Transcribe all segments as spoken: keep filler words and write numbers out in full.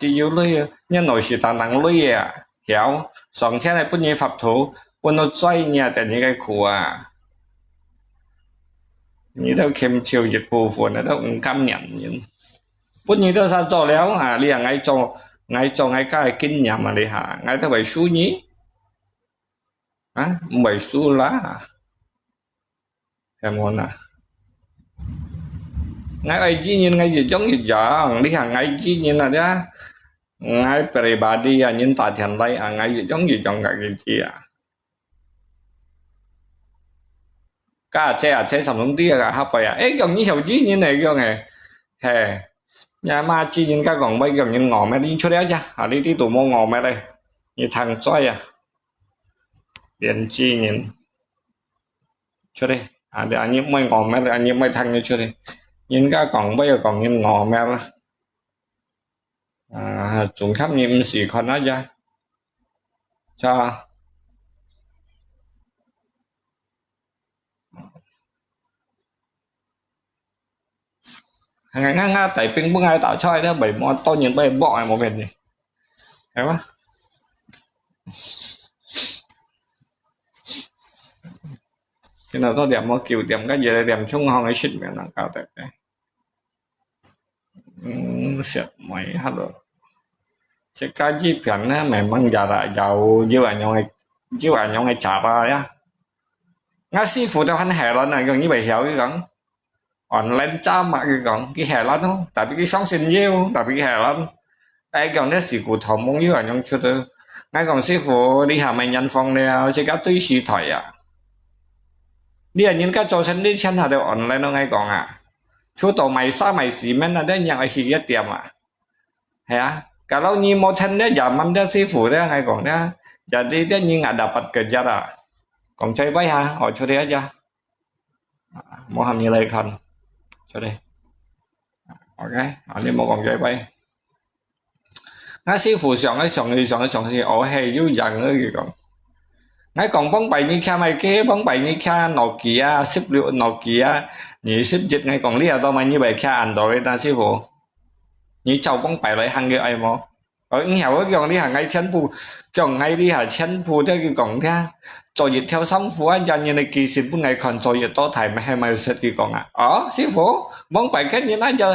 只有鐳，你老是單單鐳啊，曉，上天个分你法度，分到最你啊，等你个苦啊。你都欠少一部分，你都毋甘願人。分你都啥做了啊？你啊，𠊎做，𠊎做，𠊎家个經驗啊，你哈，𠊎都會輸你。啊，毋會輸啦。係無啦？𠊎愛知人，𠊎一種一種，你看𠊎知人啊，對啊，𠊎pribadi啊，人打電話來啊，𠊎一種一種甲佢知啊。家姐啊，姐參通知啊，下背啊，誒，講你曉知人誒，講誒，嘿，你阿媽知人家講，毋講人戇咩，你出來啊，啊，你知都無戇咩咧，你聽嘴啊，連知人。 出去。啊，你，啊，你莫戇咩，啊，你莫聽佢出去。人家講，毋要講人戇咩啦。啊，總看你毋使看啊，呀。就啊。𠊎，𠊎，𠊎帶兵分𠊎打出來，都袂無，當然袂無，無問題。係嘛？今日都點無九點，跟住你點衝項去食麵啦，搞得。嗯，食米，hello。食家己片呢，memang jarak jauh，有恁樣个，有恁樣个jarak呀。𠊎師傅都很heran啊，講你會曉，佢講。 online假嘛，佢講，佢heran咯，tapi佢相信要，tapi佢heran。𠊎講這事故頭夢又恁樣出去。𠊎講師傅，你還沒年放了，自家對時代啊。你人家做生理錢還得online咯，𠊎講啊。除到賣沙賣西門啊，這樣愛去一點啊。係啊，kalau你無聽這zaman這師傅這，𠊎講這，jadi這你nggak dapat kerja啊。講最尾哈，我出去一下。 無喊你來看，出去。OK，啊，你莫講這擺。𠊎師傅想來想去，想來想去，哦，嘿，有影啊，佢講。𠊎講，往擺你騎麼个？往擺你騎Nokia，十六Nokia，二十一，𠊎講，你也到買你會騎Android啊，師傅？你照往擺來行个愛無？ 哦，你曉得講你還愛全部，講𠊎你還全部都佢講聽，做一條衫褲啊，人人个寄信分𠊎看，做一道大咩，係咪有識佢講啊？哦，師傅，往擺个人啊，就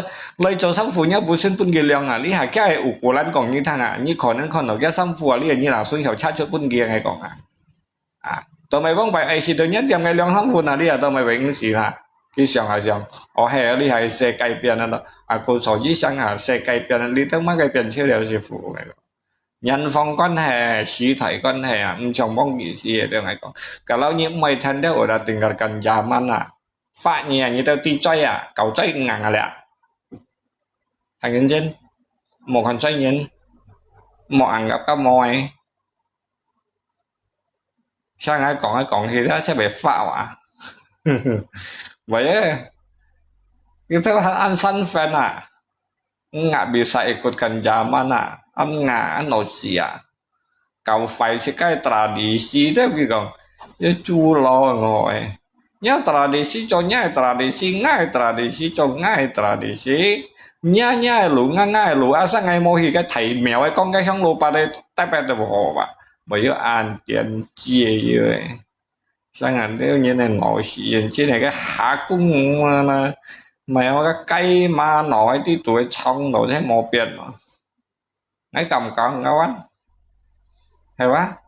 來做衫褲，你不信分佢量啊，你還該有古蘭講你聽啊，你可能看到个衫褲啊，你你拿雙手插出分佢，𠊎講啊。 啊，都毋係講擺愛去到一點个兩三分啊，你也都毋係會毋死啦。佢想啊想，哦，係啊，你係世界變啊咯。啊，故所以想啊，世界變啊，你都毋係變出了師傅个咯。人方關係、時代關係啊，毋像往其時个，對𠊎講。Kalau你毋會聽到，udah tinggalkan zaman啊，發你啊，你都知罪啊，搞罪硬啊了。聽認真，莫看衰人，莫硬夾夾無个。 像𠊎講來講去，這係會發啊。Vậy，佢都很安生分啊。Nggak bisa ikutkan zaman啊，安硬安老死啊。搞壞自家tradisi，對佢講，要豬老我誒。 你tradisi做你个tradisi，𠊎个tradisi做𠊎个tradisi。你你个路，𠊎𠊎个路，啊，生𠊎無去个大廟个，講个香爐八个，特別都無好吧？無有恁點解个。生恁多人个老死人，真係个下公啊啦，毋係我个雞嫲老个啲都會衝到，真無變嘛。你敢講个話？係吧？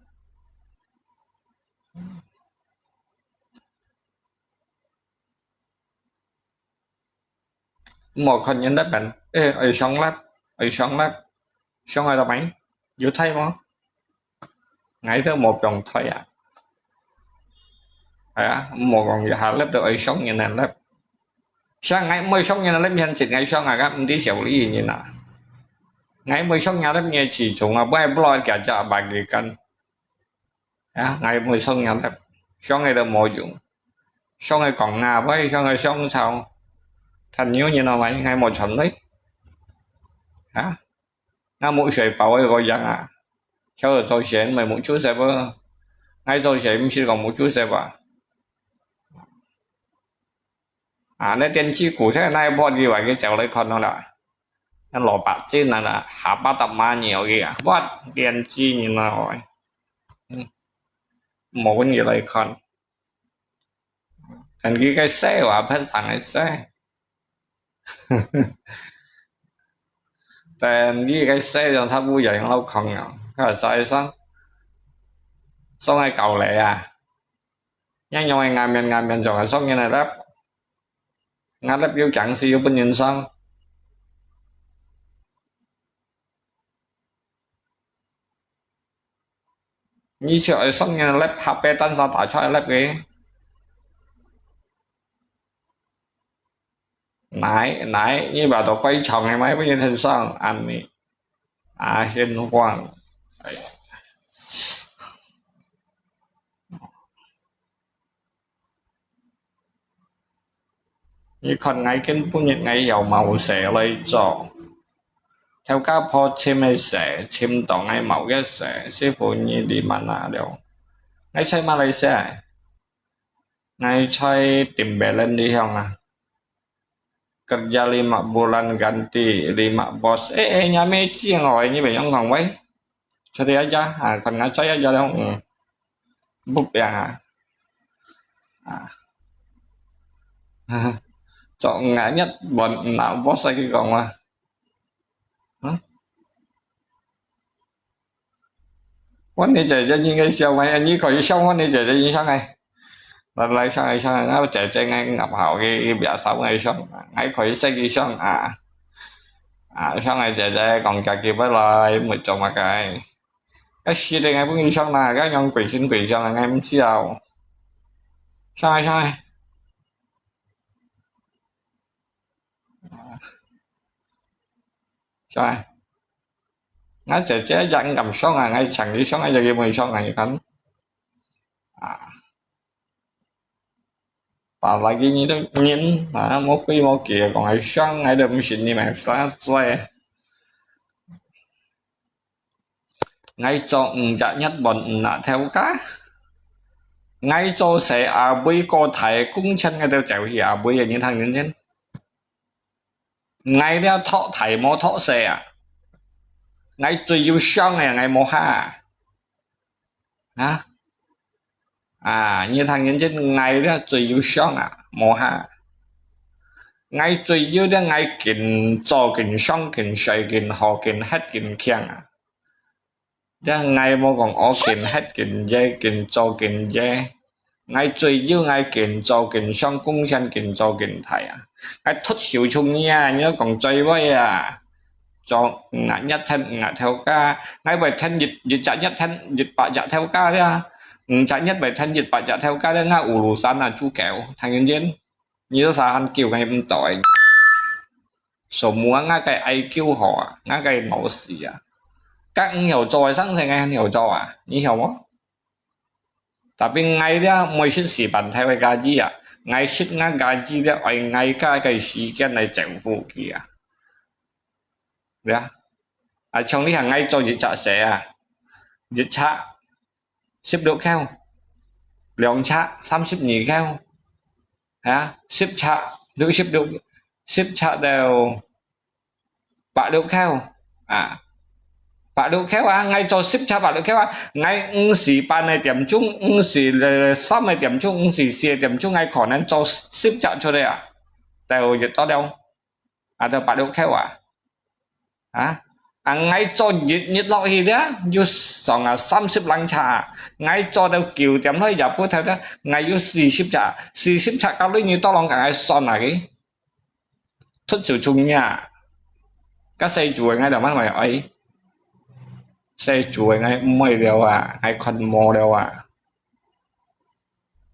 莫看人得病，誒，愛上laptop，愛上laptop，上愛到邊？有退無？𠊎都無放退啊。係啊，莫講一下laptop都愛上人个laptop。像𠊎毋愛上人个laptop，現在𠊎上啊，毋知少理人啊。𠊎毋愛上人laptop，你自從啊，毋愛block佢隻bagi kan。 啊，𠊎毋會上人laptop，上个都無用，上个講啊，毋會上个上吵，趁有人啊買，𠊎無賺鐳。啊，𠊎無水飽个個樣啊，曉得做事毋係無出息啵，𠊎做事毋係講無出息啊。啊，該電子股在哪一波以外，佢走來看到啦。蘿蔔精啊，下巴搭馬尿个啊，哇，年紀人啊，喂，嗯，無人來看。跟佢个笑話，拍成个笑。等佢个笑容差不多一樣老空樣，佢再上，上个高樓啊，樣樣个外面外面，仲係上人个粒，𠊎粒又驚死又分人上。你就愛上人个粒，下背單手打出來粒个。來來，你把到該場个，買分人很爽，安尼。阿顯旺，哎呀。你看𠊎今晡日𠊎又無事來做。頭家婆尋个事，尋到𠊎無个事，師傅你在麼哪了？𠊎在馬來西亞，𠊎在Timbalan里向啊。Kerja lima bulan ganti lima bos. Eh, eh, nyame cing oi, ni banyong kong wei. Cari aja, ha, kon ngacai aja dong. Hmm. Buk ya, ha. Ah. Cok nganyat bon na bos lagi kong wah. Hmm? 歡喜姐姐應該笑咩？你可以笑歡喜姐姐，你上來。來，來，上來，上來。然後姐姐，𠊎，𠊎好，佢，佢比較少，𠊎上。𠊎可以識佢上啊。啊，上來姐姐，講家己要來，沒做麼个。要死的，𠊎不能上啦，該樣鬼神鬼將，𠊎毋知啊。上來，上來。上來。 𠊎姐姐也毋敢上啊，𠊎請佢上啊，也佢毋上啊，你看。啊。Apalagi你都人啊，無規無矩，講愛上，𠊎都毋信你們啥做。𠊎做五隻月半五啊，頭家。𠊎做事阿妹過大，工錢𠊎都走去阿妹个，你聽認真。 𠊎這托大無托細啊！𠊎最有相个，𠊎無下啊！啊！啊，你聽認真，𠊎這最有相啊，無下！𠊎最有這𠊎緊做緊上緊細緊好緊核緊強啊！ 這𠊎無講哦，緊核緊熱，緊做緊熱。𠊎最有𠊎緊做緊上貢獻，緊做緊大啊！𠊎脫手從你啊，你都講最尾啊！做五啊日天五啊頭家，𠊎會天一一隻日天一百隻頭家了，五隻日會天一百隻頭家了，𠊎五路山啊，豬狗，聽認真。 你都啥還救𠊎毋到欸？所以𠊎个I Q好啊，𠊎个腦屎啊，該你曉做个生成个你曉做啊，你曉無？Tapi𠊎這每食時半頭个家己啊，𠊎食𠊎家己這愛𠊎家个時間來政府佢啊，對啊，啊，像你看𠊎做一隻事啊，一隻十六箍，兩隻三十二箍。 啊，十隻六十六，十隻到百六箍啊，百六箍啊，𠊎做十隻百六箍啊，𠊎五時半个點鐘，五時三个點鐘，五時四个點鐘，𠊎可能做十隻出來啊，到一到了，啊，到百六箍啊。 啊，啊，𠊎做一日落去了，有上啊三十零隻，𠊎做到九點落去也不頭了，𠊎有四十隻，四十隻到底你到啷个𠊎算啊个？出手出命啊！該細主个𠊎就慢慢愛，細主个𠊎毋愛了啊，𠊎看無了啊！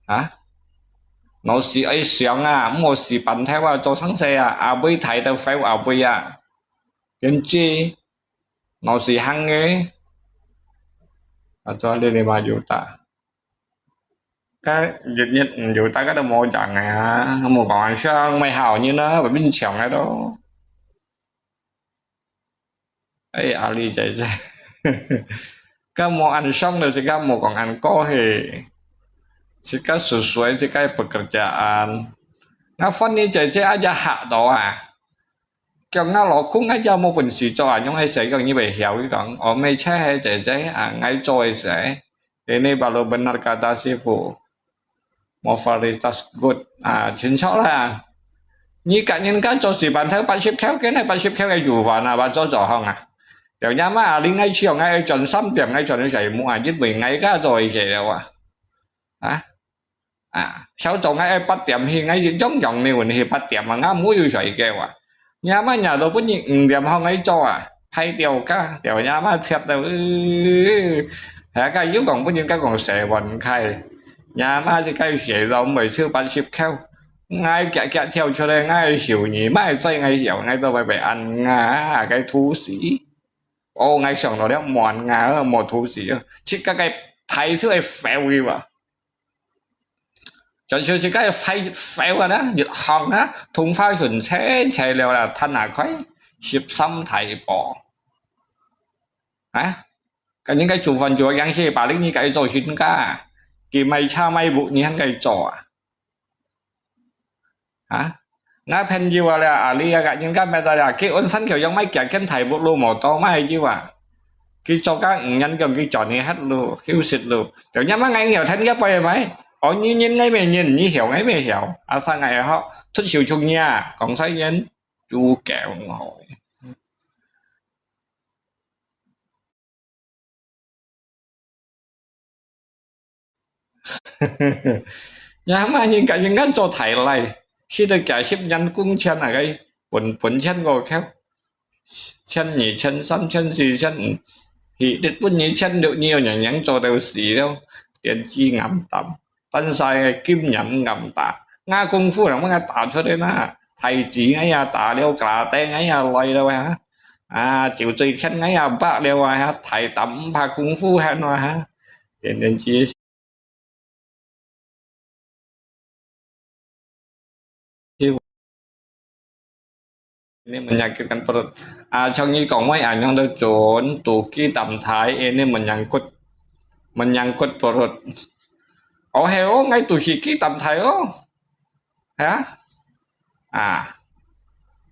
啊？老師愛想啊，毋好死板頭啊，做生事啊，阿妹大到fail阿妹啊，點知老師行个，啊，做你你嘛有打，該日日毋有打，該都無贏个啊，無講上，毋好人啊，會變強个咯。 哎，阿麗姐姐，該無恁爽就自家無講恁過去，自家熟熟个自家pekerjaan。該Fanny姐姐aja嚇到啊！講𠊎老公，𠊎也無本事做啊，仰會使講你會曉？佢講，哦，乜就係姐姐啊，𠊎做个事。Ini baru benar kata sifu. Moralitas good啊，清楚啦。你甲人家做事半頭八十箍，跟那八十箍个煮飯啊，把做做好啊。了，若嘛啊，你愛笑，𠊎愛賺三點，𠊎賺个就無啊，因為𠊎家做个事了啊。啊，啊，小早𠊎愛八點去，𠊎一樣樣个問題八點啊，𠊎無有睡覺啊。若嘛若到本日五點好𠊎做啊，太掉價，掉若嘛切到，呃，還个又講本日該講洗碗開，若嘛就該洗到毋會超八十箍，𠊎遽遽跳出來，𠊎笑你，莫再𠊎笑，𠊎都會被恁啊，該吐死。哦，𠊎想到了，無恁啊，無吐死啊，自家个態度會fail去吧。 全球自家个fail啊，一行啊，同花順切切了啦，攤下開，十三大步。啊，甲人家煮飯煮个樣式，把你你該做先家，佢賣茶賣屋，你還該做啊？啊， 𠊎朋友啊了，啊，你啊，甲人家乜到了，佢安山橋樣，買幾間大屋路無到買就啊。佢做甲五年講佢轉去歇路，休息路。就若嘛𠊎有聽一擺个咩？哦，你認𠊎乜認，你曉𠊎乜曉。啊，生𠊎好，出手出你啊，講晒人，豬狗哦。 若嘛人甲人家做大賴，死到幾十年工錢啊，該本，本錢過扣，千二、千三、千四、千五，去日本二千六，你又樣樣做到死了，電子暗淡。 半世个金人暗打，吾功夫人乜打出來啦，太極𠊎也打了，karate𠊎也來了啊，啊，九嘴拳𠊎也捌了啊，大膽毋怕功夫喊啊，天天之你 menyakitkan perut。啊，像你講話啊，樣都準，肚飢膽大，ini menyangkut，menyangkut perut。哦，係哦，𠊎肚屎飢膽大哦。係啊，啊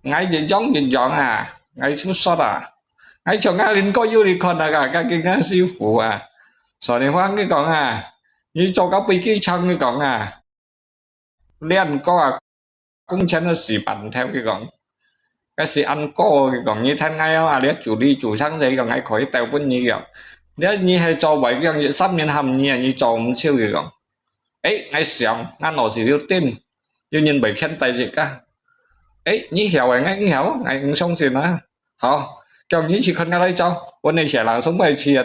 ，𠊎一樣一樣啊，𠊎出色啊，𠊎像𠊎鄰居有你看啊，甲，甲，甲師傅啊，所以話佢講啊，你做到飛機場佢講啊， 你恁高啊，工錢都死半頭，佢講。該時恁高，佢講，你聽𠊎哦，啊，你煮你煮生死，佢講，𠊎可以鬥分你哦。你，你係做袂，佢講，三年喊你啊，你做毋出，佢講。誒，𠊎想，𠊎腦子有電，有人會牽帶自家。誒，你曉誒，𠊎毋曉，𠊎毋相信啊。 好，叫你去看个來找，我那些人送不去，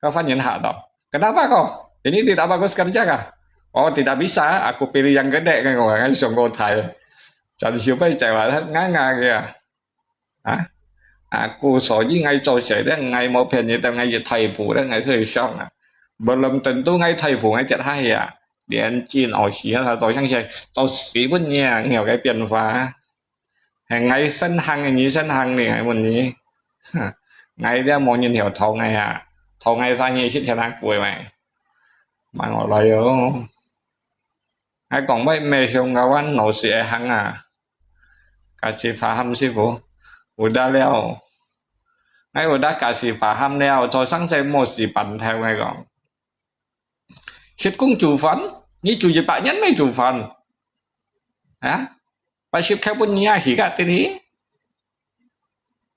个犯人吓到。Kenapa kau? Ini tidak bagus kerja kah? Oh, tidak bisa, aku pilih yang gede kan, kau kan sungguh thai. Jadi siapa cewek nganga kaya. Ha? Aku so ini ngai cho saya dia ngai mau pen itu ngai ya thai bu dia ngai saya siang ah. Belum tentu ngai thai bu ngai tiap hari ya. Dia cin oh siang atau yang saya tahu sibun ya ngai cái 變化. Hè，𠊎先行个，你先行呢，𠊎問你。哼，𠊎這無人曉討𠊎啊，討𠊎三日七天啊，貴咩？問我來哦。𠊎講，𠊎毋係香港灣老師會行啊。Kasih paham師傅，有得了。𠊎有得kasih paham了，做生意無事辦頭，𠊎講。 食公煮飯，你煮一百年未煮飯？啊？八十箍分你啊，去个得去？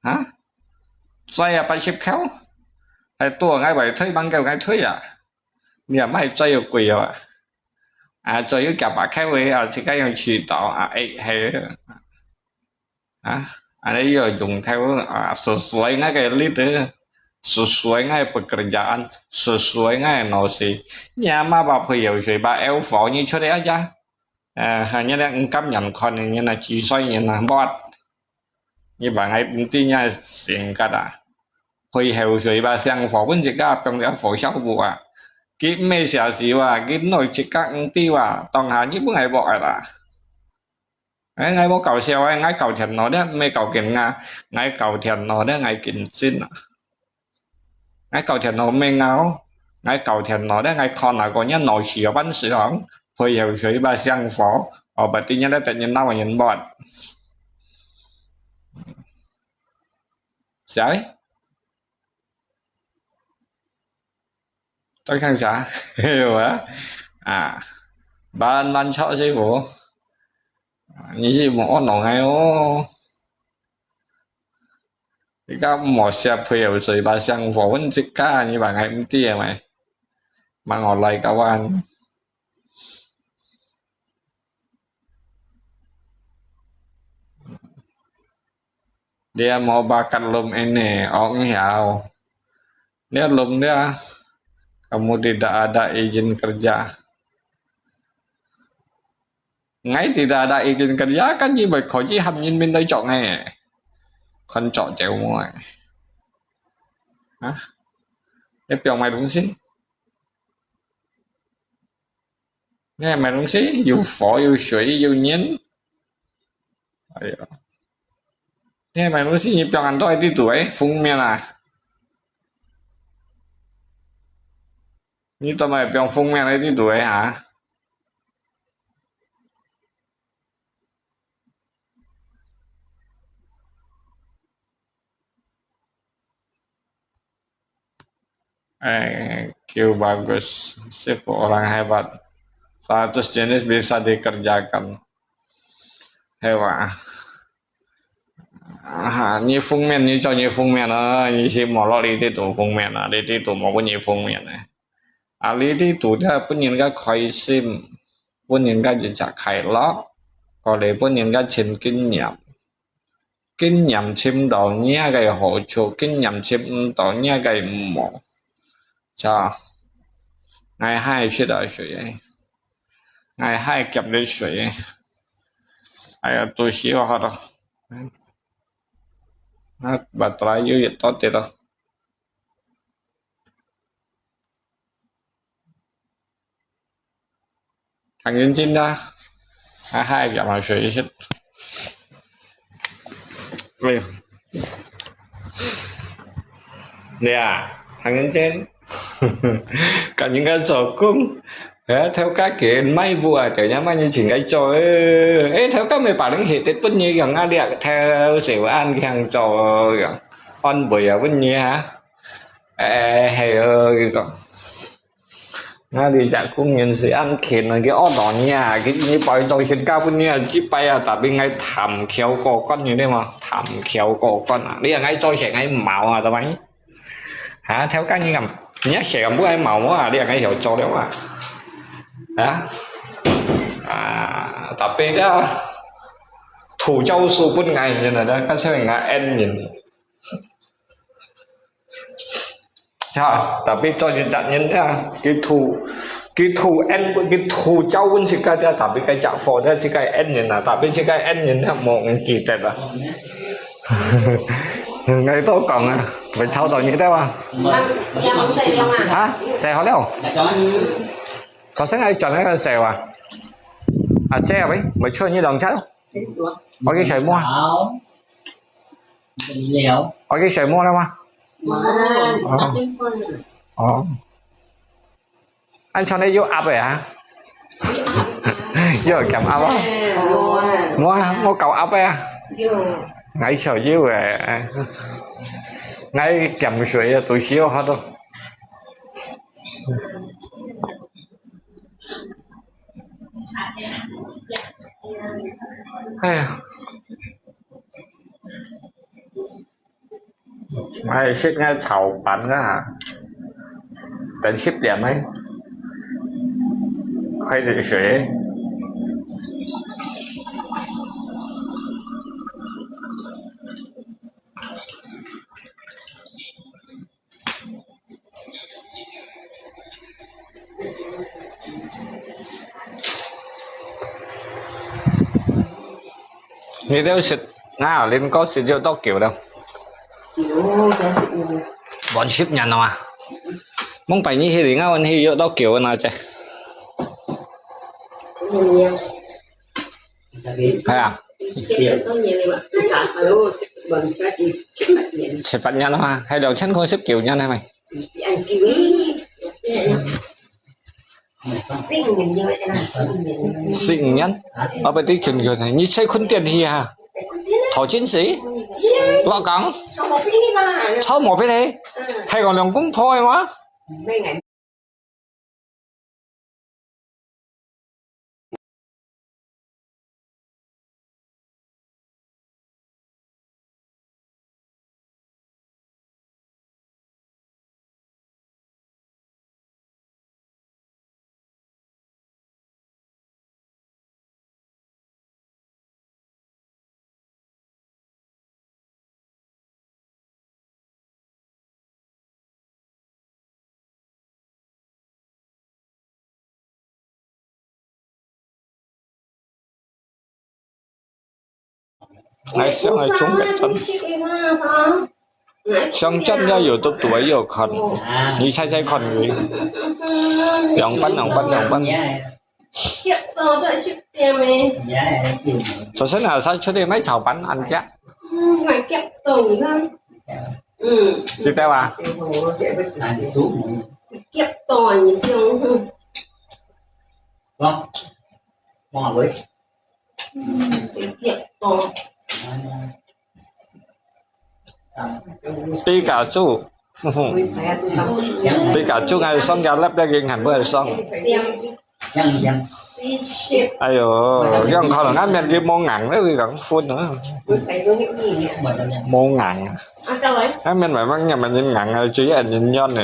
啊？再啊，八十箍？還多，𠊎會退，吂夠𠊎退啊！你也莫再有貴哦啊！啊，再有幾百箍个啊，自家用渠道啊，哎，係。 啊，恁呢又用頭啊，sesuai𠊎个leader，sesuai𠊎个pekerjaan，sesuai𠊎个老師。你阿媽把配偶水把L four你出來啊？呃，還有呢，毋甘願看你呢，幾歲人啊，buat。你把𠊎毋知你性格啊，配偶水把上火分自家放了火燒屋啊。佢毋係寫詩啊，佢內自家毋知啊，當下你分𠊎buat啊。 哎，𠊎無搞笑啊，𠊎搞電腦咧，毋係搞緊啊，𠊎搞電腦咧，𠊎緊張啊。𠊎搞電腦毋係拗，𠊎搞電腦咧，𠊎看啊，個人腦屎有半死哦，配合水把上火，哦，不定人咧，等人鬧人buat。在？在看啥？有啊。啊，慢慢吵師傅，你是無弄个哦。你个莫写配合水吧，想法问这个，你把俺唔知个咩？忙我来个玩。 你無bakat lom ini, ong hiau. Dia lom dia, kamu tidak ada izin kerja. Ngai tidak ada izin kerja kan，因為可以喊人民來做个，看做節目个。啊？你不要買東西。你買東西有火有水有煙。 哎呀，你買東西你放恁多地圖誒，封面啊？你做麼放封面个地圖誒哈？Eh, kau bagus, chef orang hebat. Seratus jenis bisa dikerjakan. Hebat. 啊，你封面，你做你封面啊，你是無落你地圖封面啊，你地圖無分你封面啊。啊，你地圖就分人家開心，分人家一隻快樂，過來分人家尋經驗。經驗尋到你个好處，經驗尋毋到你个毋好。 Chà, ngai hai sida sui. Ngai hai kiam le sui. Ai, tu siu hot. Na batrai yu yit to te to. Thằng Nguyễn Chinh đó. Hai hai giờ mà sửa xích. Ui. Nè, thằng Nguyễn Chinh. Còn những cái trò cung. Ê, theo các kiểu mai vua, kiểu nhà mai như chỉnh cái trò. Ê, theo các mày bảo đến hiện tại bất như kiểu Nga Liệt, theo sự an khang trò, kiểu. Ăn buổi ở bất như hả? Ê, hay ơi, kiểu. Nga đi chả cũng nhận sự ăn khen là cái ót đó nha, cái như bói trong hiện cao bên nha, chỉ bay à, tại vì ngay thảm khéo có con như thế mà, thảm khéo có con à, đi ngay cho sẽ ngay máu à, tao mày. Hả, theo các như ngầm, nhá sẽ ngầm bữa ai máu mà, đi ngay hiểu cho đấy mà. Hả? À, tại vì đó, thủ châu su bên ngay như là đó, các sẽ ngay ăn nhìn. Chà, tapi cho những chặt nhân nha, cái thu, cái thu ăn, cái thu châu vẫn sẽ cái, tapi cái chặt phô đó sẽ cái ăn nhân à, tapi sẽ cái ăn nhân nha, một cái kỳ tết à. Ngay tôi còn à, phải tháo tao như thế mà. Hả? Xe hot leo. Có sáng ai chọn cái xe à? À, xe à, phải, phải cho như đồng chắc. Ở cái xe mua. Ở cái xe mua đâu mà. Ồ. Ồ. Anh cho nó vô áp vậy hả? Vô cảm áp á. Mua, mua cầu áp vậy à? Ngay sợ dữ vậy. Ngay kiểm水à, tôi xíu hết rồi. Ai à. Ai, xếp ngay chảo bánh á hả? Đến xếp điểm ấy. Khai được sữa. Ngitu sit na, lim ko sit yo Tokyo daw. Bon sip niya no ah. Mong pai ni hili nga on hi yo Tokyo na che. Hai ah. Sepat niya no ah. Hai daw chan ko sip kiu niya na mai. Sinh nhắn. Ở bên tí chừng rồi này, như xe khốn tiền thì hả? 頭前時，落講，臭毛病啦，臭毛病咧，嗯，係講兩公婆个嗎？哎，想愛中間站。想站了有的多有看，你猜猜看你。兩班，兩班，兩班。早晨啊，上出去買炒飯，恁遽。嗯，買夾到你看。嗯。知道啊？夾到你想。哇，哇喂。嗯，夾到。比較煮，比較煮，𠊎上家粒粒个，還不會上。 哎喲，樣看了，𠊎面佢無硬了，佢講分啊，無硬啊。𠊎面慢慢慢慢硬啊，主要人軟呢。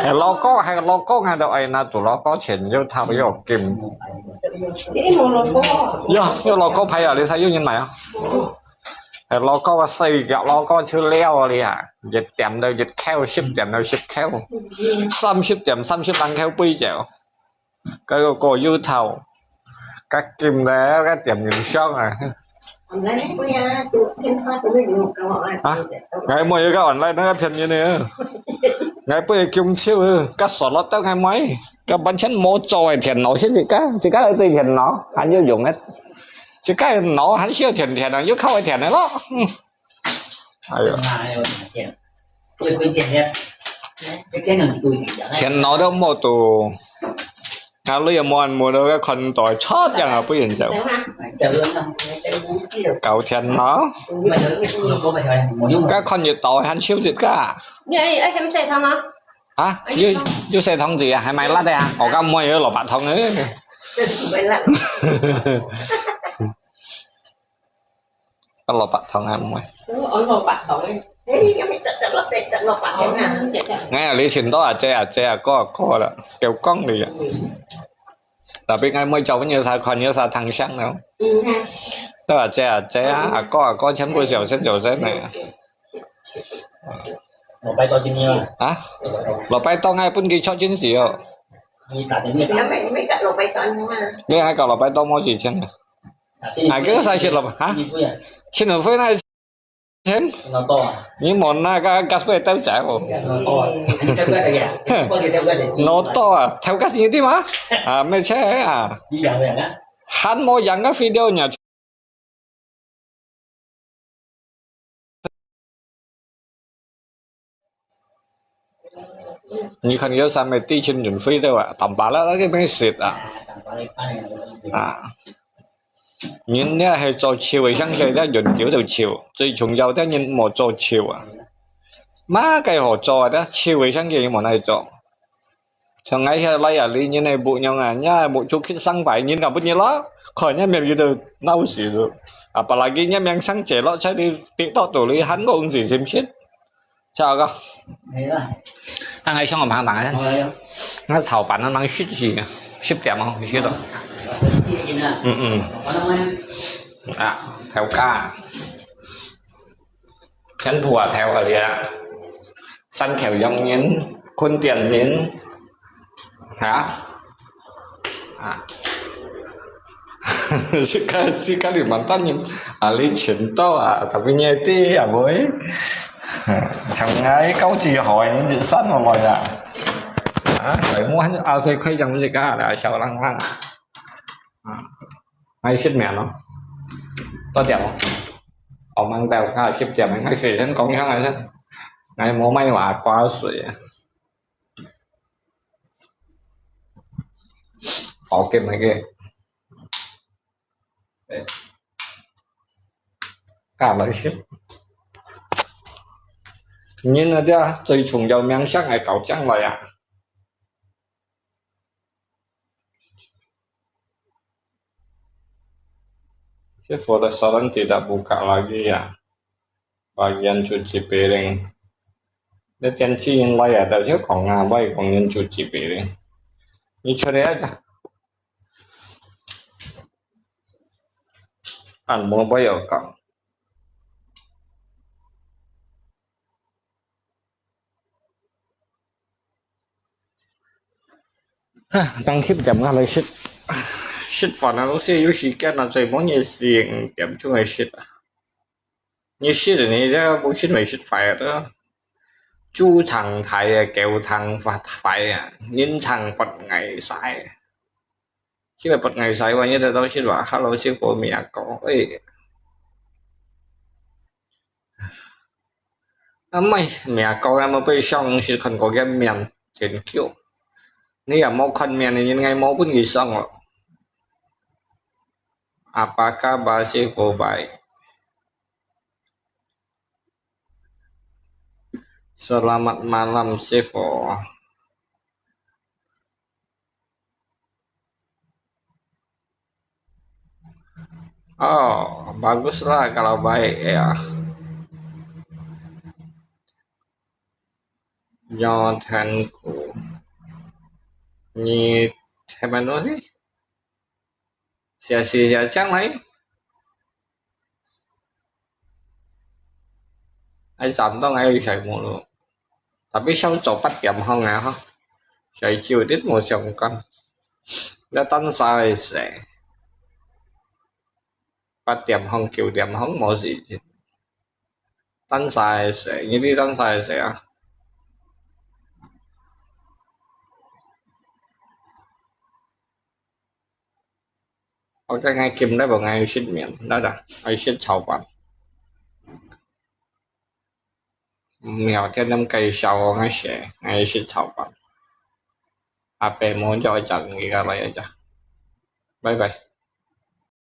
哎，logo，還有logo，𠊎都愛拿到logo錢，又討又金。有，有logo牌啊，你睇有人買啊？哎，logo啊，四個logo就了了啊，一點到一箍，十點到十箍，三十點，三十零箍杯酒。 該个个有頭，該金咧，該點人香啊。啊，𠊎無有个online那个便宜呢。𠊎不會金手啊，該手落到𠊎買，該完全無做个電腦，現在自家，自家來對電腦，還有用个。自家个腦還需要電，電腦又靠个電个咯。嗯。 哎喲。電腦都無到，啊，你又無人無到个看到，出樣啊，不然就。搞電腦，該看得到，還收得个。啊，有，有洗湯子啊，還買辣个啊，我講無有蘿蔔湯个。 个蘿蔔湯啊，毋係。哦，蘿蔔湯誒。誒，有咩隻隻蘿蔔，隻蘿蔔湯啊？哦，隻隻。哎呀，你尋到阿姐、阿姐、阿哥、阿哥啦，夠講你啊。嗯。Tapi𠊎妹做朋友，佢看有啥聽聲咯。嗯，哈。都阿姐、阿姐啊，嗯。阿哥、阿哥全部小聲小聲个。蘿蔔多今天啊？啊？蘿蔔湯還分佢出真時哦。你打的那個。你還沒，沒搞蘿蔔湯嗎？你還搞蘿蔔湯麼事情啊？ 啊，該个啥食咯，哈？新加坡那錢？你無拿个gas費兜走哦？老多啊，頭家是你的嗎？啊，沒車啊。還無樣个video呢。 你看有三个地勤運費對吧？當巴拉那个沒事啊。啊，人家還做臭个，像這樣永久都臭，最重要的人莫做臭啊。麼个好做啊？這臭个像這樣無哪做。像𠊎遐來啊，你人个屋樣啊，人家屋出去生壞，人家不熱咯，看人家面佢都鬧死了。Apalagi人家面生姐咯，在你跌倒肚裡喊我唔死，是不是？ Sao ka? Hay lah. Ang ay siyang umang tangan. Hay. Nga 炒飯啊，能十時，十點哦，你知道？十點啊。嗯嗯。Ano man? 啊，頭家。全部啊，頭啊，你啊。三條洋人，坤點人。 啊？啊。Sekali, sekali mantan ni, ahli cinta ah, tapi nyeti ah, boy. Sangai kau ci hoi ni san lo ya. Ah, sai mu han a sai khai jang ni ka la xiao lang lang. Ah. Ai sit mian lo. To diam lo. 我吂到下十點，𠊎隨便講一下，𠊎無買話掛水啊。好，給那個，哎，加來食。人啊，這最重要名聲愛搞將來啊。 Sir, restoran tidak buka lagi ya. Bagian cuci piring. 你點知人來啊，就係講啊，我係講人cuci piring。你出來啊，按摩我有講。 哈，當十點啊來食，食飯啊，老師有時間啊，最晚也四五點鐘來食啊。你食你這本身會食壞啊，豬腸大啊，狗腸發壞啊，人腸發呆晒啊。 這個不愛晒，萬一得到是吧？Hello，師傅，mi ako，哎。啊，毋係，mi ako，啊，無被上司看過个面，真久。你也無看面，你應該無分佢上咯。Apa kabar，師傅，bye。Selamat malam，師傅。 Oh, baguslah kalau baik ya. Nyo Thanku. Ni Thanku sih? Sia si sia chang lai. Ai cham tong ai sai mu lu. Tapi sau cho八點空啊哈. Sai chiu dit mu siang kan. Dah tan sai se. 八點空、九點空無事情。等晒死，你知等晒死啊？我今日今日無愛食麵，來啦，愛食炒飯。苗天天介紹我愛食，愛食炒飯。阿伯無再整一個來一隻，拜拜。